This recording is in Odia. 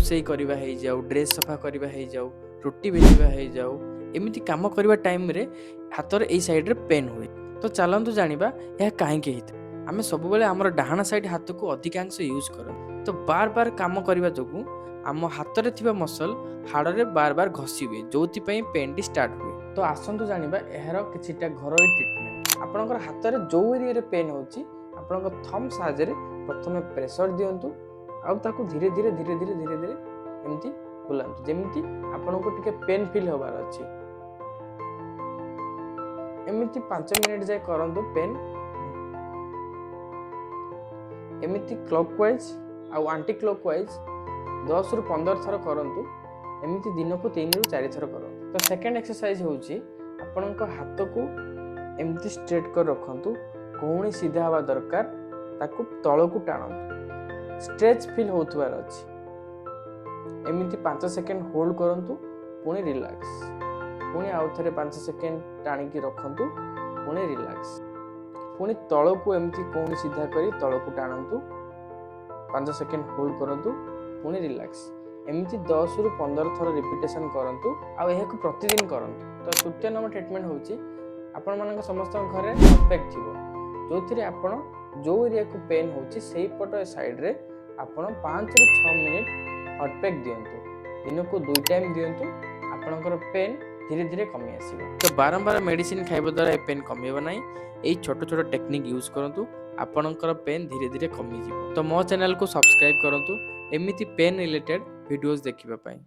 ରୋଷେଇ କରିବା ହେଇଯାଉ, ଡ୍ରେସ୍ ସଫା କରିବା ହେଇଯାଉ, ରୁଟି ବେଲିବା ହେଇଯାଉ, ଏମିତି କାମ କରିବା ଟାଇମ୍ରେ ହାତର ଏଇ ସାଇଡ଼୍ରେ ପେନ୍ ହୁଏ। ତ ଚାଲନ୍ତୁ ଜାଣିବା ଏହା କାହିଁକି ହେଇଥାଏ। ଆମେ ସବୁବେଳେ ଆମର ଡାହାଣ ସାଇଡ଼୍ ହାତକୁ ଅଧିକାଂଶ ୟୁଜ୍ କରନ୍ତି। ତ ବାର ବାର କାମ କରିବା ଯୋଗୁଁ ଆମ ହାତରେ ଥିବା ମସଲ୍ ହାଡ଼ରେ ବାର ବାର ଘଷି ହୁଏ, ଯେଉଁଥିପାଇଁ ପେନ୍ଟି ଷ୍ଟାର୍ଟ ହୁଏ। ତ ଆସନ୍ତୁ ଜାଣିବା ଏହାର କିଛିଟା ଘରୋଇ ଟ୍ରିଟମେଣ୍ଟ। ଆପଣଙ୍କର ହାତରେ ଯେଉଁ ଏରିଆରେ ପେନ୍ ହେଉଛି, ଆପଣଙ୍କ ଥମ୍ ସାହାଯ୍ୟରେ ପ୍ରଥମେ ପ୍ରେସର ଦିଅନ୍ତୁ ଆଉ ତାକୁ ଧୀରେ ଧୀରେ ଧୀରେ ଧୀରେ ଧୀରେ ଧୀରେ ଏମିତି ବୁଲାନ୍ତୁ, ଯେମିତି ଆପଣଙ୍କୁ ଟିକେ ପେନ୍ ଫିଲ୍ ହେବାର ଅଛି। ଏମିତି 5 ମିନିଟ୍ ଯାଏ କରନ୍ତୁ ପେନ୍। ଏମିତି କ୍ଲକ୍ ୱାଇଜ୍ ଆଉ ଆଣ୍ଟି କ୍ଲକ୍ ୱାଇଜ୍ 10ରୁ 15 ଥର କରନ୍ତୁ। ଏମିତି ଦିନକୁ 3ରୁ 4 ଥର କରନ୍ତୁ। ତ ସେକେଣ୍ଡ ଏକ୍ସରସାଇଜ୍ ହେଉଛି, ଆପଣଙ୍କ ହାତକୁ ଏମିତି ଷ୍ଟ୍ରେଟ୍ କରି ରଖନ୍ତୁ। କହୁଣି ସିଧା ହେବା ଦରକାର। ତାକୁ ତଳକୁ ଟାଣନ୍ତୁ, ଷ୍ଟ୍ରେଚ୍ ଫିଲ୍ ହେଉଥିବାର ଅଛି। ଏମିତି 5 ସେକେଣ୍ଡ ହୋଲ୍ଡ କରନ୍ତୁ, ପୁଣି ରିଲାକ୍ସ। ପୁଣି ଆଉ ଥରେ 5 ସେକେଣ୍ଡ ଟାଣିକି ରଖନ୍ତୁ, ପୁଣି ରିଲାକ୍ସ। ପୁଣି ତଳକୁ ଏମିତି କହୁଣି ସିଧା କରି ତଳକୁ ଟାଣନ୍ତୁ, 5 ସେକେଣ୍ଡ ହୋଲ୍ଡ କରନ୍ତୁ, ପୁଣି ରିଲାକ୍ସ। ଏମିତି 10ରୁ 15 ଥର ରିପିଟେସନ୍ କରନ୍ତୁ ଆଉ ଏହାକୁ ପ୍ରତିଦିନ କରନ୍ତୁ। ତ ତୃତୀୟ ନମ୍ବର ଟ୍ରିଟମେଣ୍ଟ ହେଉଛି, ଆପଣମାନଙ୍କ ସମସ୍ତଙ୍କ ଘରେ ହଟ୍ ଥିବ, ଯେଉଁଥିରେ ଆପଣ ଯେଉଁ ଏରିଆକୁ ପେନ୍ ହେଉଛି, ସେଇପଟ ସାଇଡ଼୍ରେ ଆପଣ 5ରୁ 6 ମିନିଟ୍ ହଟ୍ ପ୍ୟାକ୍ ଦିଅନ୍ତୁ। ଦିନକୁ ଦୁଇ ଟାଇମ୍ ଦିଅନ୍ତୁ। ଆପଣଙ୍କର ପେନ୍ ଧୀରେ ଧୀରେ କମି ଆସିବ। ତ ବାରମ୍ବାର ମେଡ଼ିସିନ ଖାଇବା ଦ୍ୱାରା ଏ ପେନ୍ କମିବ ନାହିଁ। ଏଇ ଛୋଟ ଛୋଟ ଟେକ୍ନିକ୍ ୟୁଜ୍ କରନ୍ତୁ, ଆପଣଙ୍କର ପେନ୍ ଧୀରେ ଧୀରେ କମିଯିବ। ତ ମୋ ଚ୍ୟାନେଲକୁ ସବସ୍କ୍ରାଇବ୍ କରନ୍ତୁ ଏମିତି ପେନ୍ ରିଲେଟେଡ୍ ଭିଡ଼ିଓଜ୍ ଦେଖିବା ପାଇଁ।